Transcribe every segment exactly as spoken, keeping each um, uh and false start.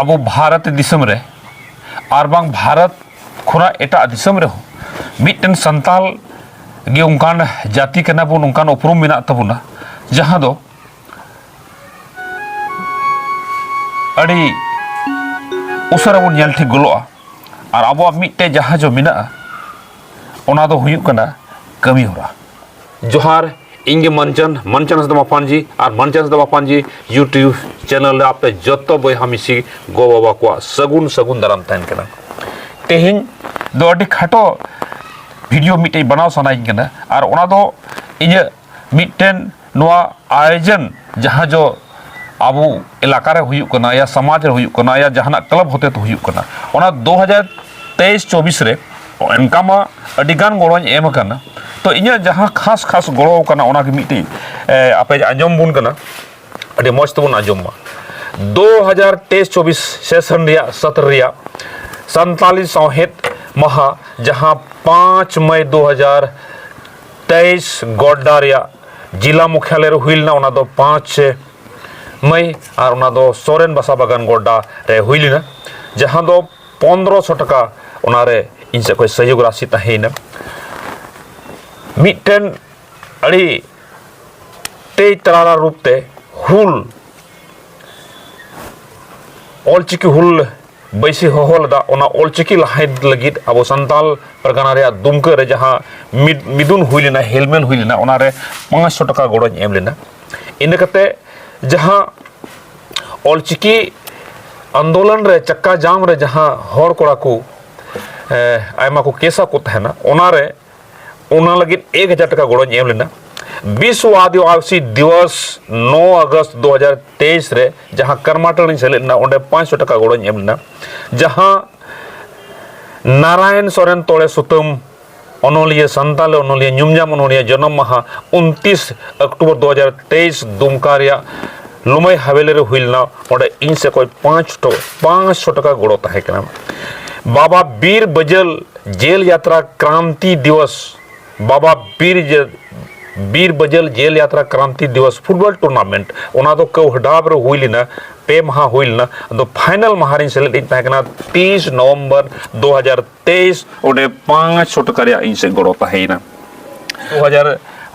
ᱟᱵᱚ ᱵᱷᱟᱨᱚᱛ ᱫᱤᱥᱚᱢ ᱨᱮ ᱟᱨ ᱵᱟᱝ ᱵᱷᱟᱨᱚᱛ ᱠᱷᱚᱱᱟᱜ ᱮᱴᱟᱜ ᱫᱤᱥᱚᱢ ᱨᱮᱦᱚᱸ ᱢᱤᱫᱴᱮᱱ ᱥᱟᱱᱛᱟᱞ ᱜᱮ ᱚᱱᱠᱟᱱ ᱡᱟᱹᱛᱤ ᱠᱟᱱᱟ ᱵᱚᱱ, ᱚᱱᱠᱟᱱ ᱩᱯᱨᱩᱢ ᱢᱮᱱᱟᱜ ᱛᱟᱵᱚᱱᱟ, ᱡᱟᱦᱟᱸ ᱫᱚ ᱟᱹᱰᱤ ᱩᱥᱟᱹᱨᱟ ᱵᱚᱱ ᱧᱮᱞ ᱴᱷᱤᱠ ᱜᱚᱞᱚᱜᱼᱟ᱾ ᱟᱨ ᱟᱵᱚᱣᱟᱜ ᱢᱤᱫᱴᱮᱡ ᱡᱟᱦᱟᱸ ᱡᱚ ᱢᱮᱱᱟᱜᱼᱟ, ᱚᱱᱟ ᱫᱚ ᱦᱩᱭᱩᱜ ᱠᱟᱱᱟ ᱠᱟᱹᱢᱤ ᱦᱚᱨᱟ᱾ ᱡᱚᱦᱟᱨ, ᱤᱧ ᱜᱮ ᱢᱟᱱᱪᱟᱱ, ᱢᱟᱱᱪᱟᱱ ᱦᱟᱸᱥᱫᱟ ᱢᱟᱯᱟᱱᱡᱤ, ᱟᱨ ᱢᱟᱱᱪᱟᱱ ᱦᱟᱸᱥᱫᱟ ᱢᱟᱯᱟᱱᱡᱤ YouTube ᱪᱮᱱᱮᱞ ᱨᱮ ᱟᱯᱮ ᱡᱚᱛᱚ ᱵᱚᱭᱦᱟ ᱢᱤᱥᱤ ᱜᱚ ᱵᱟᱵᱟ ᱠᱚᱣᱟᱜ ᱥᱟᱹᱜᱩᱱ, ᱥᱟᱹᱜᱩᱱ ᱫᱟᱨᱟᱢ ᱛᱟᱦᱮᱱ ᱠᱟᱱᱟ᱾ ᱛᱮᱦᱮᱧ ᱫᱚ ᱟᱹᱰᱤ ᱠᱷᱟᱴᱚ ᱵᱷᱤᱰᱤᱭᱳ ᱢᱤᱫᱴᱮᱡ ᱵᱮᱱᱟᱣ ᱥᱟᱱᱟᱧ ᱠᱟᱱᱟ, ᱟᱨ ᱚᱱᱟ ᱫᱚ ᱤᱧᱟᱹᱜ ᱢᱤᱫᱴᱮᱱ ᱱᱚᱣᱟ ᱟᱭᱳᱡᱚᱱ ᱡᱟᱦᱟᱸ ᱡᱚ ᱟᱵᱚ ᱮᱞᱟᱠᱟ ᱨᱮ ᱦᱩᱭᱩᱜ ᱠᱟᱱᱟ, ᱭᱟ ᱥᱚᱢᱟᱡᱽ ᱨᱮ ᱦᱩᱭᱩᱜ ᱠᱟᱱᱟ, ᱭᱟ ᱡᱟᱦᱟᱱᱟᱜ ᱠᱞᱟᱵᱽ ᱦᱚᱛᱮ ᱛᱮ ᱦᱩᱭᱩᱜ ᱠᱟᱱᱟ, ᱚᱱᱟ ᱫᱩ ᱦᱟᱡᱟᱨ ᱛᱮᱭᱤᱥ ᱪᱚᱵᱵᱤᱥ ᱨᱮ ᱚᱱᱠᱟ ᱢᱟ ᱟᱹᱰᱤ ᱜᱟᱱ ᱜᱚᱲᱚᱧ ᱮᱢ ᱟᱠᱟᱱᱟ᱾ ᱛᱚ, ᱤᱧᱟᱹᱜ ᱡᱟᱦᱟᱸ ᱠᱷᱟᱥ ᱠᱷᱟᱥ ᱜᱚᱲᱚ ᱠᱟᱱᱟ, ᱚᱱᱟ ᱜᱮ ᱢᱤᱫᱴᱤᱡ, ᱮ, ᱟᱯᱮ ᱟᱸᱡᱚᱢ ᱵᱚᱱ ᱠᱟᱱᱟ, ᱟᱹᱰᱤ ᱢᱚᱡᱽ ᱛᱮᱵᱚᱱ ᱟᱸᱡᱚᱢ ᱢᱟ᱾ ᱫᱩ ᱦᱟᱡᱟᱨ ᱛᱮᱭᱤᱥ ᱪᱚᱵᱵᱤᱥ ᱥᱮᱥᱚᱱ ᱨᱮᱭᱟᱜ ᱥᱚᱛᱨᱚ ᱨᱮᱭᱟᱜ ᱥᱟᱱᱛᱟᱞᱤ ᱥᱟᱶᱦᱮᱫ ᱢᱟᱦᱟ, ᱡᱟᱦᱟᱸ ᱯᱟᱸᱪ ᱢᱟᱭ ᱫᱩ ᱦᱟᱡᱟᱨ ᱛᱮᱭᱤᱥ ᱜᱚᱰᱰᱟ ᱨᱮᱭᱟᱜ ᱡᱤᱞᱟ ᱢᱩᱠᱷᱭᱟᱞᱚᱭ ᱨᱮ ᱦᱩᱭ ᱞᱮᱱᱟ, ᱚᱱᱟ ᱫᱚ ᱯᱟᱸᱪ ᱢᱟᱹᱭ, ᱟᱨ ᱚᱱᱟ ᱫᱚ ᱥᱚᱨᱮᱱ ᱵᱟᱥᱟ ᱵᱟᱜᱟᱱ ᱜᱚᱰᱰᱟ ᱨᱮ ᱦᱩᱭ ᱞᱮᱱᱟ, ᱡᱟᱦᱟᱸ ᱫᱚ ᱯᱚᱱᱫᱽᱨᱚᱥᱚ ᱴᱟᱠᱟ ᱚᱱᱟᱨᱮ ᱤᱧ ᱥᱮᱫ ᱠᱷᱚᱱ ᱥᱚᱦᱭᱳᱜᱽ ᱨᱟᱥᱤ ᱛᱟᱦᱮᱸᱭᱮᱱᱟ᱾ ᱢᱤᱫᱴᱮᱱ ᱟᱹᱰᱤ ᱛᱮᱡᱽ ᱛᱟᱨᱟᱨᱟ ᱨᱩᱯ ᱛᱮ ᱦᱩᱞ, ᱚᱞᱪᱤᱠᱤ ᱦᱩᱞ ᱵᱟᱹᱭᱥᱤ ᱦᱚᱦᱚ ᱞᱮᱫᱟ᱾ ᱚᱱᱟ ᱚᱞᱪᱤᱠᱤ ᱞᱟᱦᱟᱱᱛᱤ ᱞᱟᱹᱜᱤᱫ ᱟᱵᱚ ᱥᱟᱱᱛᱟᱞ ᱯᱟᱨᱜᱟᱱᱟ ᱨᱮᱭᱟᱜ ᱫᱩᱢᱠᱟᱹ ᱨᱮ ᱡᱟᱦᱟᱸ ᱢᱤᱫ, ᱢᱤᱫᱩᱱ ᱦᱩᱭ ᱞᱮᱱᱟ, ᱦᱮᱞᱢᱮᱞ ᱦᱩᱭ ᱞᱮᱱᱟ, ᱚᱱᱟᱨᱮ ᱯᱟᱸᱪᱥᱚ ᱴᱟᱠᱟ ᱜᱚᱲᱚᱧ ᱮᱢ ᱞᱮᱱᱟ᱾ ᱤᱱᱟᱹ ᱠᱟᱛᱮ ᱡᱟᱦᱟᱸ ᱚᱞᱪᱤᱠᱤ ᱟᱱᱫᱳᱞᱚᱱ ᱨᱮ, ᱪᱟᱠᱟ ᱡᱟᱢ ᱨᱮ ᱡᱟᱦᱟᱸ ᱦᱚᱲ ᱠᱚᱲᱟ ᱠᱚ, ᱮ, ᱟᱭᱢᱟ ᱠᱚ ᱠᱮᱥᱟ ᱠᱚ ᱛᱟᱦᱮᱱᱟ, ᱚᱱᱟᱨᱮ, ᱚᱱᱟ ᱞᱟᱹᱜᱤᱫ ᱮᱠ ᱦᱟᱡᱟᱨ ᱴᱟᱠᱟ ᱜᱚᱲᱚᱧ ᱮᱢ ᱞᱮᱱᱟ᱾ ᱵᱤᱥᱣ ᱟᱹᱫᱤᱵᱟᱹᱥᱤ ᱫᱤᱵᱚᱥ ᱱᱚ ᱟᱜᱚᱥᱴ ᱫᱩ ᱦᱟᱡᱟᱨ ᱛᱮᱭᱤᱥ ᱨᱮ ᱡᱟᱦᱟᱸ ᱠᱟᱨᱢᱟᱴᱟᱞ ᱨᱤᱧ ᱥᱮᱞᱮᱫ ᱞᱮᱱᱟ, ᱚᱸᱰᱮ ᱯᱟᱸᱪᱥᱚ ᱴᱟᱠᱟ ᱜᱚᱲᱚᱧ ᱮᱢ ᱞᱮᱱᱟ᱾ ᱡᱟᱦᱟᱸ ᱱᱟᱨᱟᱭᱚᱱ ᱥᱚᱨᱮᱱ ᱛᱚᱲᱮ ᱥᱩᱛᱟᱹᱢ ᱚᱱᱚᱞᱤᱭᱟᱹ, ᱥᱟᱱᱛᱟᱲ ᱚᱱᱚᱞᱤᱭᱟᱹ, ᱧᱩᱢ ᱧᱟᱢ ᱚᱱᱚᱞᱤᱭᱟᱹ, ᱡᱚᱱᱚᱢ ᱢᱟᱦᱟ ᱩᱱᱛᱤᱥ ᱚᱠᱴᱳᱵᱚᱨ ᱫᱩ ᱦᱟᱡᱟᱨ ᱛᱮᱭᱤᱥ ᱫᱩᱢᱠᱟ ᱨᱮᱭᱟᱜ ᱞᱩᱢᱟᱹᱭ ᱦᱟᱵᱮᱞᱤ ᱨᱮ ᱦᱩᱭ ᱞᱮᱱᱟ᱾ ᱚᱸᱰᱮ ᱤᱧ ᱥᱮᱫ ᱠᱷᱚᱱ ᱯᱟᱸᱪ ᱴᱚ-, ᱯᱟᱸᱪᱥᱚ ᱴᱟᱠᱟ ᱜᱚᱲᱚ ᱛᱟᱦᱮᱸ ᱠᱟᱱᱟ᱾ ᱵᱟᱵᱟ ᱵᱤᱨ ᱵᱟᱹᱡᱟᱹᱞ ᱡᱮᱞ ᱭᱟᱛᱨᱟ ᱠᱨᱟᱱᱛᱤ ᱫᱤᱵᱚᱥ, ᱵᱟᱵᱟ ᱵᱤᱨ ᱡᱮ-, ᱵᱤᱨ ᱵᱟᱹᱡᱟᱹᱞ ᱡᱮᱞ ᱭᱟᱛᱨᱟ ᱠᱨᱟᱱᱛᱤ ᱫᱤᱵᱚᱥ ᱯᱷᱩᱴᱵᱚᱞ ᱴᱩᱨᱱᱟᱢᱮᱱᱴ, ᱚᱱᱟ ᱫᱚ ᱠᱟᱹᱣᱦᱰᱟᱦᱟᱵ ᱨᱮ ᱦᱩᱭ ᱞᱮᱱᱟ, ᱯᱮ ᱢᱟᱦᱟ ᱦᱩᱭ ᱞᱮᱱᱟ᱾ ᱟᱫᱚ ᱯᱷᱟᱭᱱᱟᱞ ᱢᱟᱦᱟ ᱨᱤᱧ ᱥᱮᱞᱮᱫ ᱤᱧ ᱛᱟᱦᱮᱸ ᱠᱟᱱᱟ ᱛᱤᱥ ᱱᱚᱵᱷᱮᱢᱵᱚᱨ ᱫᱩ ᱦᱟᱡᱟᱨ ᱛᱮᱭᱤᱥ, ᱚᱸᱰᱮ ᱯᱟᱸᱪᱥᱚ ᱴᱟᱠᱟ ᱨᱮᱭᱟᱜ ᱤᱧ ᱥᱮᱫ ᱜᱚᱲᱚ ᱛᱟᱦᱮᱸᱭᱮᱱᱟ᱾ ᱫᱩ ᱦᱟᱡᱟᱨ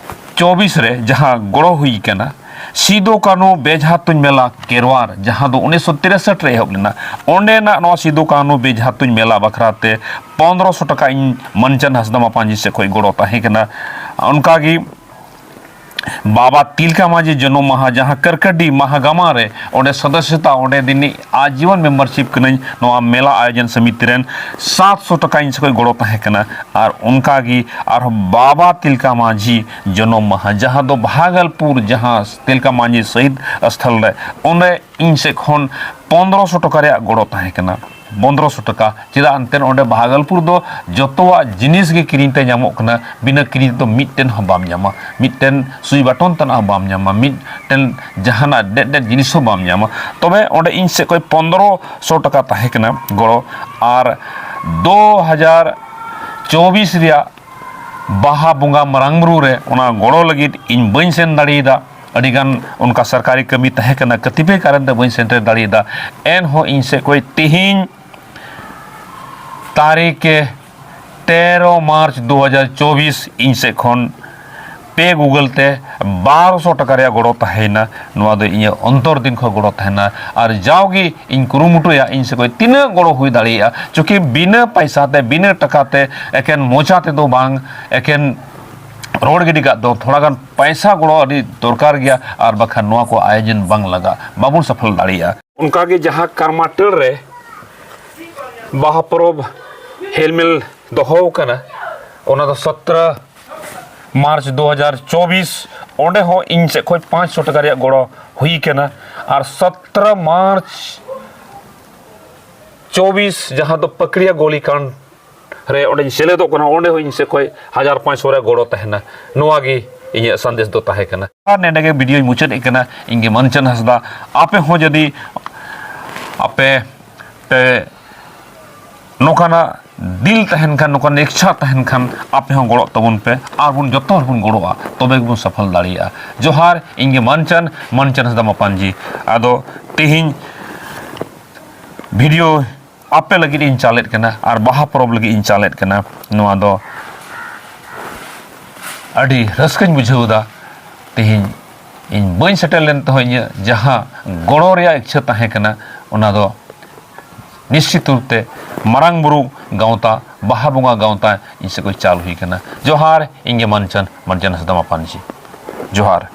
ᱪᱚᱵᱵᱤᱥ ᱨᱮ ᱡᱟᱦᱟᱸ ᱜᱚᱲᱚ ᱦᱩᱭ ᱠᱟᱱᱟ, ᱥᱤᱫᱩ ᱠᱟᱹᱱᱦᱩ ᱵᱮᱡᱷᱟ ᱛᱩᱧ ᱢᱮᱞᱟ ᱠᱮᱨᱣᱟᱨ, ᱡᱟᱦᱟᱸ ᱫᱚ ᱩᱱᱤᱥᱥᱚ ᱛᱤᱨᱥᱚᱴ ᱨᱮ ᱮᱦᱚᱵ ᱞᱮᱱᱟ, ᱚᱸᱰᱮᱱᱟᱜ ᱱᱚᱣᱟ ᱥᱤᱫᱩ ᱠᱟᱹᱱᱦᱩ ᱵᱮᱡᱷᱟ ᱛᱩᱧ ᱢᱮᱞᱟ ᱵᱟᱠᱷᱨᱟ ᱛᱮ ᱯᱚᱱᱫᱽᱨᱚᱥᱚ ᱴᱟᱠᱟ ᱤᱧ ᱢᱟᱱᱪᱟᱱ ᱦᱟᱸᱥᱫᱟ ᱢᱟᱯᱟᱧᱡᱤ ᱥᱮᱫ ᱠᱷᱚᱱ ᱜᱚᱲᱚ ᱛᱟᱦᱮᱸ ᱠᱟᱱᱟ᱾ ᱚᱱᱠᱟᱜᱮ ᱵᱟᱵᱟ ᱛᱤᱞᱠᱟ ᱢᱟᱹᱡᱷᱤ ᱡᱚᱱᱚᱢ ᱢᱟᱦᱟ, ᱡᱟᱦᱟᱸ ᱠᱟᱨᱠᱟᱰᱤ ᱢᱟᱦᱟᱜᱟᱢᱟ ᱨᱮ, ᱚᱸᱰᱮ ᱥᱚᱫᱚᱥᱥᱚᱛᱟ, ᱚᱸᱰᱮ ᱫᱤᱱᱤᱡ ᱟᱡᱤᱵᱚᱱ ᱢᱮᱢᱵᱟᱨᱥᱤᱯ ᱠᱟᱹᱱᱟᱹᱧ ᱱᱚᱣᱟ ᱢᱮᱞᱟ ᱟᱭᱳᱡᱚᱱ ᱥᱚᱢᱤᱛᱤ ᱨᱮᱱ, ᱥᱟᱛᱥᱚ ᱴᱟᱠᱟ ᱤᱧ ᱥᱮᱫ ᱠᱷᱚᱱ ᱜᱚᱲᱚ ᱛᱟᱦᱮᱸ ᱠᱟᱱᱟ᱾ ᱟᱨ ᱚᱱᱠᱟᱜᱮ ᱟᱨᱦᱚᱸ ᱵᱟᱵᱟ ᱛᱤᱞᱠᱟ ᱢᱟᱹᱡᱷᱤ ᱡᱚᱱᱚᱢ ᱢᱟᱦᱟ, ᱡᱟᱦᱟᱸ ᱫᱚ ᱵᱷᱟᱜᱚᱞᱯᱩᱨ, ᱡᱟᱦᱟᱸ ᱛᱤᱞᱠᱟ ᱢᱟᱹᱡᱷᱤ ᱥᱚᱦᱤᱫ ᱥᱛᱷᱚᱞ ᱨᱮ, ᱚᱸᱰᱮ ᱤᱧ ᱥᱮᱫ ᱠᱷᱚᱱ ᱯᱚᱱᱫᱽᱨᱚᱥᱚ ᱴᱟᱠᱟ ᱨᱮᱭᱟᱜ ᱜᱚᱲᱚ ᱛᱟᱦᱮᱸ ᱠᱟᱱᱟ᱾ ᱯᱚᱱᱫᱽᱨᱚᱥᱚ ᱴᱟᱠᱟ᱾ ᱪᱮᱫᱟᱜ ᱮᱱᱛᱮᱫ ᱚᱸᱰᱮ ᱵᱷᱟᱜᱚᱞᱯᱩᱨ ᱫᱚ ᱡᱚᱛᱚᱣᱟᱜ ᱡᱤᱱᱤᱥ ᱜᱮ ᱠᱤᱨᱤᱧ ᱛᱮ ᱧᱟᱢᱚᱜ ᱠᱟᱱᱟ, ᱵᱤᱱᱟᱹ ᱠᱤᱨᱤᱧ ᱛᱮᱫᱚ ᱢᱤᱫᱴᱮᱱ ᱦᱚᱸ ᱵᱟᱢ ᱧᱟᱢᱟ, ᱢᱤᱫᱴᱮᱱ ᱥᱩᱭ ᱵᱟᱴᱚᱱ ᱛᱮᱱᱟᱜ ᱦᱚᱸ ᱵᱟᱢ ᱧᱟᱢᱟ, ᱢᱤᱫᱴᱮᱱ ᱡᱟᱦᱟᱱᱟᱜ ᱰᱮᱫ ᱰᱮᱫ ᱡᱤᱱᱤᱥ ᱦᱚᱸ ᱵᱟᱢ ᱧᱟᱢᱟ᱾ ᱛᱚᱵᱮ ᱚᱸᱰᱮ ᱤᱧ ᱥᱮᱫ ᱠᱷᱚᱱ ᱯᱚᱱᱫᱽᱨᱚᱥᱚ ᱴᱟᱠᱟ ᱛᱟᱦᱮᱸ ᱠᱟᱱᱟ ᱜᱚᱲᱚ᱾ ᱟᱨ ᱫᱩ ᱦᱟᱡᱟᱨ ᱪᱚᱵᱵᱤᱥ ᱨᱮᱭᱟᱜ ᱵᱟᱦᱟ ᱵᱚᱸᱜᱟ ᱢᱟᱨᱟᱝ ᱵᱩᱨᱩ ᱨᱮ ᱚᱱᱟ ᱜᱚᱲᱚ ᱞᱟᱹᱜᱤᱫ ᱤᱧ ᱵᱟᱹᱧ ᱥᱮᱱ ᱫᱟᱲᱮᱭᱟᱫᱟ᱾ ᱟᱹᱰᱤᱜᱟᱱ ᱚᱱᱠᱟ ᱥᱚᱨᱠᱟᱨᱤ ᱠᱟᱹᱢᱤ ᱛᱟᱦᱮᱸ ᱠᱟᱱᱟ, ᱠᱟᱹᱛᱤᱯᱮ ᱠᱟᱨᱚᱱ ᱛᱮ ᱵᱟᱹᱧ ᱥᱮᱴᱮᱨ ᱫᱟᱲᱮᱭᱟᱫᱟ᱾ ᱮᱱᱦᱚᱸ ᱤᱧ ᱥᱮᱫ ᱠᱷᱚᱱ ᱛᱮᱦᱮᱧ ᱛᱟᱹᱨᱤᱠᱷ ᱛᱮᱨᱚ ᱢᱟᱨᱪ ᱫᱩ ᱦᱟᱡᱟᱨ ᱪᱚᱵᱵᱤᱥ ᱤᱧ ᱥᱮᱫ ᱠᱷᱚᱱ ᱯᱮ ᱜᱩᱜᱚᱞ ᱛᱮ ᱵᱟᱨᱚᱥᱚ ᱴᱟᱠᱟ ᱨᱮᱭᱟᱜ ᱜᱚᱲᱚ ᱛᱟᱦᱮᱸᱭᱮᱱᱟ᱾ ᱱᱚᱣᱟ ᱫᱚ ᱤᱧᱟᱹᱜ ᱚᱱᱛᱚᱨ ᱫᱤᱱ ᱠᱷᱚᱱ ᱜᱚᱲᱚ ᱛᱟᱦᱮᱱᱟ᱾ ᱟᱨ ᱡᱟᱣᱜᱮ ᱤᱧ ᱠᱩᱨᱩᱢᱩᱴᱩᱭᱟ ᱤᱧ ᱥᱮᱫ ᱠᱷᱚᱱ ᱛᱤᱱᱟᱹᱜ ᱜᱚᱲᱚ ᱦᱩᱭ ᱫᱟᱲᱮᱭᱟᱜᱼᱟ, ᱪᱩᱸᱠᱤ ᱵᱤᱱᱟᱹ ᱯᱟᱭᱥᱟ ᱛᱮ, ᱵᱤᱱᱟᱹ ᱴᱟᱠᱟ ᱛᱮ, ᱮᱠᱮᱱ ᱢᱚᱪᱟ ᱛᱮᱫᱚ ᱵᱟᱝ, ᱮᱠᱮᱱ ᱨᱚᱲ ᱜᱤᱰᱤ ᱠᱟᱜ ᱫᱚ, ᱛᱷᱚᱲᱟ ᱜᱟᱱ ᱯᱟᱭᱥᱟ ᱜᱚᱲᱚ ᱟᱹᱰᱤ ᱫᱚᱨᱠᱟᱨ ᱜᱮᱭᱟ, ᱟᱨ ᱵᱟᱠᱷᱟᱱ ᱱᱚᱣᱟ ᱠᱚ ᱟᱭᱳᱡᱚᱱ ᱵᱟᱝ ᱞᱟᱜᱟᱜ, ᱵᱟᱵᱚᱱ ᱥᱟᱯᱷᱚᱞ ᱫᱟᱲᱮᱭᱟᱜᱼᱟ᱾ ᱚᱱᱠᱟᱜᱮ ᱡᱟᱦᱟᱸ ᱠᱟᱨᱢᱟᱴᱟᱹᱲ ᱨᱮ ᱵᱟᱦᱟ ᱯᱚᱨᱚᱵᱽ ᱦᱮᱞᱢᱮᱞ ᱫᱚᱦᱚ ᱟᱠᱟᱱᱟ, ᱚᱱᱟ ᱫᱚ ᱥᱚᱛᱨᱚ ᱢᱟᱨᱪ ᱫᱩ ᱦᱟᱡᱟᱨ ᱪᱚᱵᱵᱤᱥ, ᱚᱸᱰᱮ ᱦᱚᱸ ᱤᱧ ᱥᱮᱫ ᱠᱷᱚᱱ ᱯᱟᱸᱪᱥᱚ ᱴᱟᱠᱟ ᱨᱮᱭᱟᱜ ᱜᱚᱲᱚ ᱦᱩᱭ ᱠᱟᱱᱟ᱾ ᱟᱨ ᱥᱚᱛᱨᱚ ᱢᱟᱨᱪ ᱪᱚᱵᱵᱤᱥ, ᱡᱟᱦᱟᱸ ᱫᱚ ᱯᱟᱠᱲᱤᱭᱟ ᱜᱳᱞᱤ ᱠᱟᱱᱰ ᱨᱮ ᱚᱸᱰᱮᱧ ᱥᱮᱞᱮᱫᱚᱜ ᱠᱟᱱᱟ, ᱚᱸᱰᱮ ᱦᱚᱸ ᱤᱧ ᱥᱮᱫ ᱠᱷᱚᱱ ᱦᱟᱡᱟᱨ ᱯᱟᱸᱪᱥᱚ ᱨᱮᱭᱟᱜ ᱜᱚᱲᱚ ᱛᱟᱦᱮᱱᱟ᱾ ᱱᱚᱣᱟ ᱜᱮ ᱤᱧᱟᱹᱜ ᱥᱟᱸᱫᱮᱥ ᱫᱚ ᱛᱟᱦᱮᱸ ᱠᱟᱱᱟ᱾ ᱟᱨ ᱱᱚᱰᱮ ᱜᱮ ᱵᱷᱤᱰᱤᱭᱳᱧ ᱢᱩᱪᱟᱹᱫ ᱮᱫ ᱠᱟᱱᱟ᱾ ᱤᱧ ᱜᱮ ᱢᱟᱱᱪᱟᱱ ᱦᱟᱸᱥᱫᱟ᱾ ᱟᱯᱮ ᱦᱚᱸ ᱡᱩᱫᱤ ᱟᱯᱮ ᱯᱮ ᱱᱚᱝᱠᱟᱱᱟᱜ ᱫᱤᱞ ᱛᱟᱦᱮᱱ ᱠᱷᱟᱱ, ᱱᱚᱝᱠᱟᱱ ᱤᱪᱪᱷᱟ ᱛᱟᱦᱮᱱ ᱠᱷᱟᱱ, ᱟᱯᱮ ᱦᱚᱸ ᱜᱚᱲᱚᱜ ᱛᱟᱵᱚᱱ ᱯᱮ ᱟᱨ ᱵᱚᱱ ᱡᱚᱛᱚ ᱦᱚᱲ ᱵᱚᱱ ᱜᱚᱲᱚᱜᱼᱟ, ᱛᱚᱵᱮ ᱜᱮᱵᱚᱱ ᱥᱟᱯᱷᱚᱞ ᱫᱟᱲᱮᱭᱟᱜᱼᱟ᱾ ᱡᱚᱦᱟᱨ, ᱤᱧ ᱜᱮ ᱢᱟᱱᱪᱟᱱ, ᱢᱟᱱᱪᱟᱱ ᱦᱟᱸᱥᱫᱟ ᱢᱟᱯᱟᱱᱡᱤ᱾ ᱟᱫᱚ ᱛᱮᱦᱮᱧ ᱵᱷᱤᱰᱤᱭᱳ ᱟᱯᱮ ᱞᱟᱹᱜᱤᱫ ᱤᱧ ᱪᱟᱞᱮᱫ ᱠᱟᱱᱟ ᱟᱨ ᱵᱟᱦᱟ ᱯᱚᱨᱚᱵᱽ ᱞᱟᱹᱜᱤᱫ ᱤᱧ ᱪᱟᱞᱮᱫ ᱠᱟᱱᱟ᱾ ᱱᱚᱣᱟ ᱫᱚ ᱟᱹᱰᱤ ᱨᱟᱹᱥᱠᱟᱹᱧ ᱵᱩᱡᱷᱟᱹᱣ ᱮᱫᱟ᱾ ᱛᱮᱦᱮᱧ ᱤᱧ ᱵᱟᱹᱧ ᱥᱮᱴᱮᱨ ᱞᱮᱱ ᱛᱮᱦᱚᱸ ᱤᱧᱟᱹᱜ ᱡᱟᱦᱟᱸ ᱜᱚᱲᱚ ᱨᱮᱭᱟᱜ ᱤᱪᱪᱷᱟᱹ ᱛᱟᱦᱮᱸ ᱠᱟᱱᱟ, ᱚᱱᱟ ᱫᱚ ᱱᱤᱥᱪᱤᱛ ᱨᱩᱯ ᱛᱮ ᱢᱟᱨᱟᱝ ᱵᱩᱨᱩ ᱜᱟᱶᱛᱟ, ᱵᱟᱦᱟ ᱵᱚᱸᱜᱟ ᱜᱟᱶᱛᱟ ᱤᱧ ᱥᱮᱫ ᱠᱷᱚᱱ ᱪᱟᱞ ᱦᱩᱭ ᱠᱟᱱᱟ᱾ ᱡᱚᱦᱟᱨ, ᱤᱧ ᱜᱮ ᱢᱟᱱᱪᱟᱱ, ᱢᱟᱱᱪᱟᱱ ᱦᱟᱸᱥᱫᱟ ᱢᱟᱯᱟᱱᱡᱤ᱾ ᱡᱚᱦᱟᱨ᱾